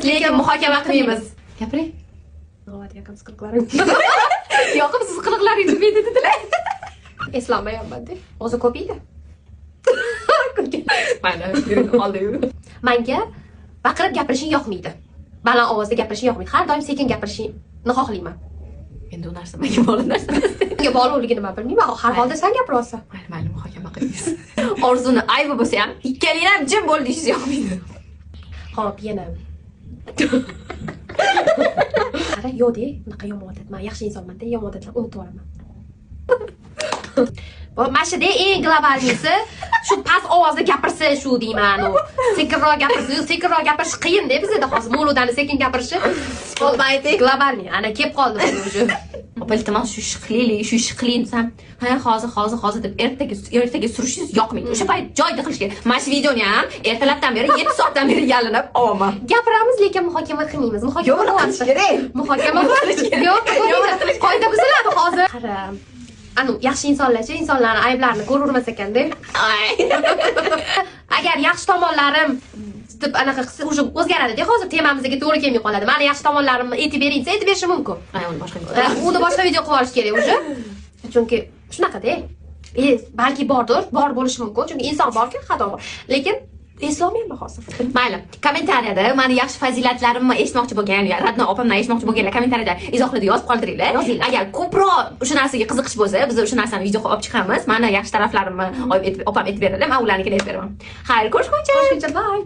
Lekin muhokama qilmaymiz. Gapiring. Yoqimsiz qiliqlarim. Yoqimsiz qiliqlaringizni bilmaydi dedilar. Eslolmayapman-da. O'zi ko'p edi. Mayli, yuring, oldi. Manga baqirib gapirishing yoqmaydi. Baland ovozda gapirishing yoqmaydi. Har doim sekin gapirishingni xohlayman. Endi u narsa menga bog'liq narsa emas. Menga bog'liqligini man bilmayman. Har holda san gapiryapsan. Mayli, mayli, muhokama qilmaysiz. Orzuni aybi bo'lsa ham, ikkalanglar ham jim bo'ldi deyishingiz yoqmaydi. Xo'p, yana. Qara, yo'q-de, unaqa yomon odat. Man yaxshi insonman-da, yomon odatlarni unutib yuboraman. Mana shu eng глобальный si shu past ovozda gapirsa shu deyman u. Sekinroq gapirsa, sekinroq gapirish qiyin-da bizada hozir. Mavludani sekin gapirishi Bo'lmaydi. Глобальный. Ana kelib qoldi bizga уже. Opa, iltimos, shu ishni qilaylik, shu ishni qiling desam, ha, hozir, hozir, hozir deb ertaga surishingiz yoqmaydi. O'sha payt joyida qilish kerak. Mana shu videoni ham ertalabdan beri, 7 soatdan beri yalinib olaman. Gapiramiz, lekin muhokama qilmaymiz. Muhokama Yo'q, uni qilish kerak. Muhokama qilish kerak. Yo'q, Yo'q, qoida buziladi hozir. Qara. Anu yaxshi insonlarchi insonlarni ayblarini ko'ravermas ekanda. Ay. Agar yaxshi tomonlarim deb anaqa qilsa, уже o'zgaradi-da, hozir temamizga to'g'ri kelmay qoladi. Mani yaxshi tomonlarimni aytib bering desa, aytib berishim mumkin. Ay, uni boshqa Uni boshqa video qilib olish kerak уже. Chunki shunaqada. Balki bordir, bor bo'lishi mumkin. Chunki inson borku, xato bor. Lekin eslolmayman hozir. Mayli, kommentariyada mani yaxshi fazilatlarimni eshitmoqchi bo'lgan, родной opamdan eshitmoqchi bo'lganlar kommentariyada izohlarda yozib qoldiringlar. Yozinglar. Agar ko'proq o'sha narsaga qiziqish bo'lsa, biz o'sha narsani video qilib olib chiqamiz. Mani yaxshi taraflarimni opam aytib beradi, men ularnikini aytib beraman. Xayr, ko'rishguncha. Ko'rishguncha, bye.